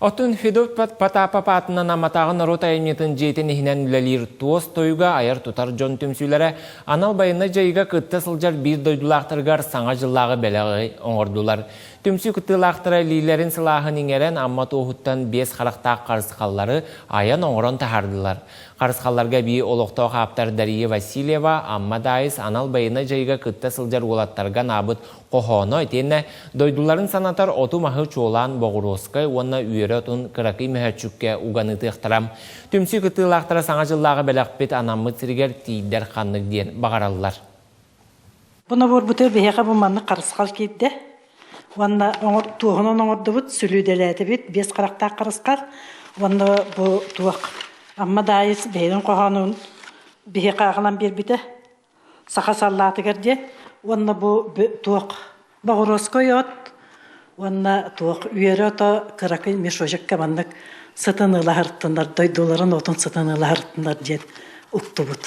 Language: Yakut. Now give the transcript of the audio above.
Оттон Федот Потапов аатынан Амматааҕы норуот айымньытын дьиэтин иһинэн үлэлиир туос тойуга айар-тутар дьон түмсүүлэрэ анал байыаннай дьайыыга кытта сылдьар биир дойдулаахтарыгар Саҥа дьыллааҕы бэлэҕи оҥордулар. Түмсүү кыттыылаахтара илиилэрин сылааһын иҥэрэн Амма туоһуттан биэс харахтаах харысхаллары айан оҥорон таһаардылар. Харысхалларга эбии олохтоох ааптар Дария Васильева Амма Даайыс анал байыаннай дьайыыга кытта сылдьар уолаттарга анаабыт хоһооно итиэннэ дойдуларын санатар оту-маһы чуолаан боҕуруоскай уонна үөрэ отун кыракый мөһөөччүккэ уган ыытыахтара. Түмсүү кыттыылаахтара Саҥа дьыллааҕы бэлэхпит анаммыт сиригэр тиийдэр ханнык диэн баҕараллар. Бу нобуорбутугар биһиэхэ бу маннык харысхал киирдэ. Уонна туоһунан оҥордубут, сүлүүдэлээтибит, биэс харахтаах харысхал. Уонна бу туох Амма Даайыс бэйэтин хоһоонун биһиэхэ аҕалан биэрбитэ. Саха саллаатыгар диэн уонна бу туох боҕуруоскай от уонна туох үөрэ ото кыракый мешочекка маннык сытын ыла сырыттыннар дойдуларын отун сытын ыла сырыттыннар диэн уктубут.